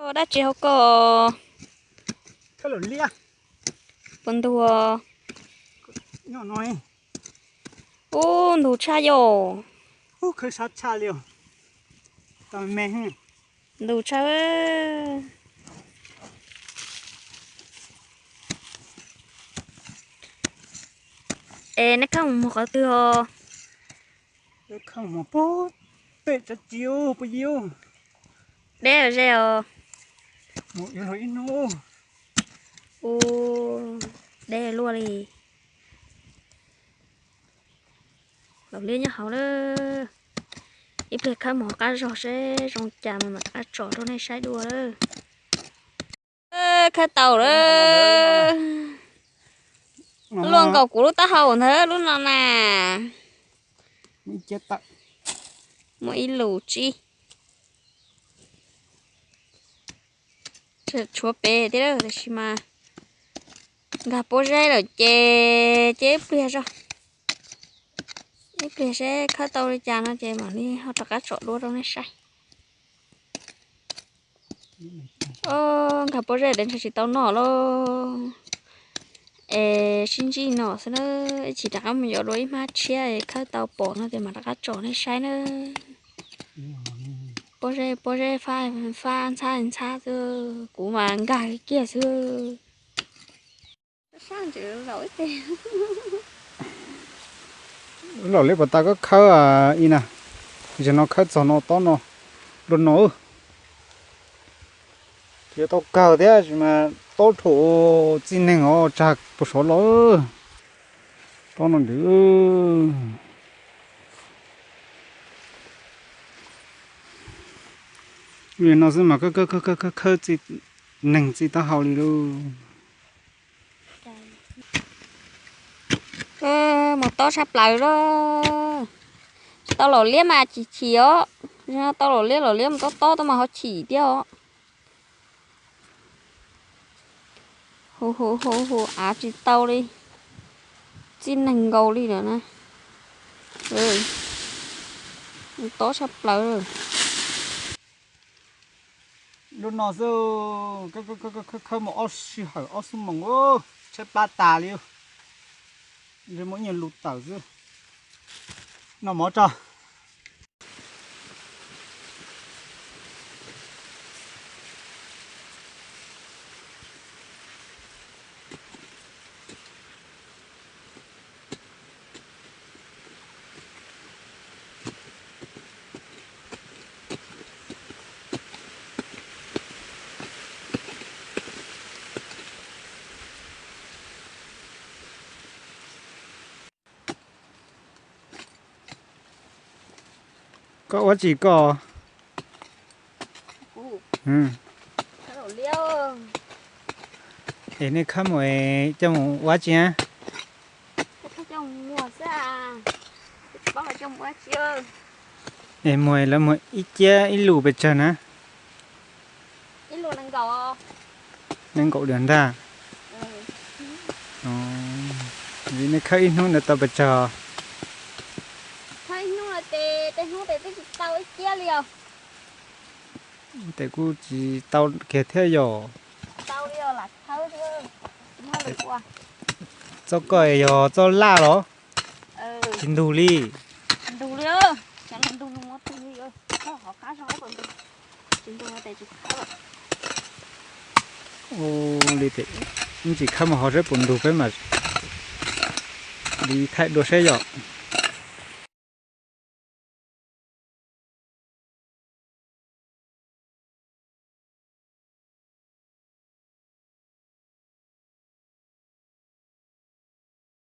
Dab tsi hauv ko? Puas ntug? Ub, ntug tshaj yom. Ntug tshaj. Es neb khawb mus qhov twg os? Peb los ze os. Ub, deb luaj li. Laus liab nyob hauv lawm. Ib pliag khawb mus hauv qab zog seb zoo cas mas mam rov qab tsom rau nej saib dua lawm. Khawb tau lawm. Luaj nkaus kuv lub taub hau ntawd lub no na. Muaj ib lus tsib. Tshuav pem thiab lawm, tab sis mas nkag pob zeb lawm ces, ces ib pliag zog, ib pliag seb khawb tau li cas no ces mam li ho rov qab tsom dua rau nej saib. Nkag pob zeb tes ntshe tsis tau noj lauj. Es sib ntsib no xwb na, ib chim rov qab mus yuav dua ib hmab tshiab es khawb tau pom no ces mam rov qab tsom nej saib na. Pob zeb, pob zeb fab, fab ntxhab ntxhab xwb, kuv mas nkag kiag xwb. Laus liab puas tas koj khawb ib na, zaum no khawb txog no tob no, luaj no. Yuav tau kawg thiab sis mas tob rhuav txij neeg os, tsag puas sov los. Tob no ntawd. Li no xwb mas khawb txij neeg txij taub hau li lauj. Mus tob tshaj plaws lauj. Tsis tau laus liab mas chim chim os. Tau laus liab, laus liab mus tob tob tau mas ho chim thiab os. Hu hu hu hu av tsis tau li. Txij neeg nkaus li lawm na. Tob tshaj plaws. Lub no xwb, khawb mus ob sij hawm ob xuab moos, tshaib plab tas li. Ntshe muaj ib nyuag lus tawm xwb. Noj mov tso. Koj ua tsi koj? Es nej khawb mus coj mus ua tsi na? Es muag lawv muag ib ciab ib lus pes tsawg na? Nees nkaum diam ntag. Nej khawb ib hnub ntawd tau pes tsawg? Tes kuj tsis tau kiag thiab yom. Txoj koj yog txoj laj los? Tsis ntug li. Ua li tes, ib ntsis khawb mus hauv seb puas ntug peb mam li thaij dua seb yom.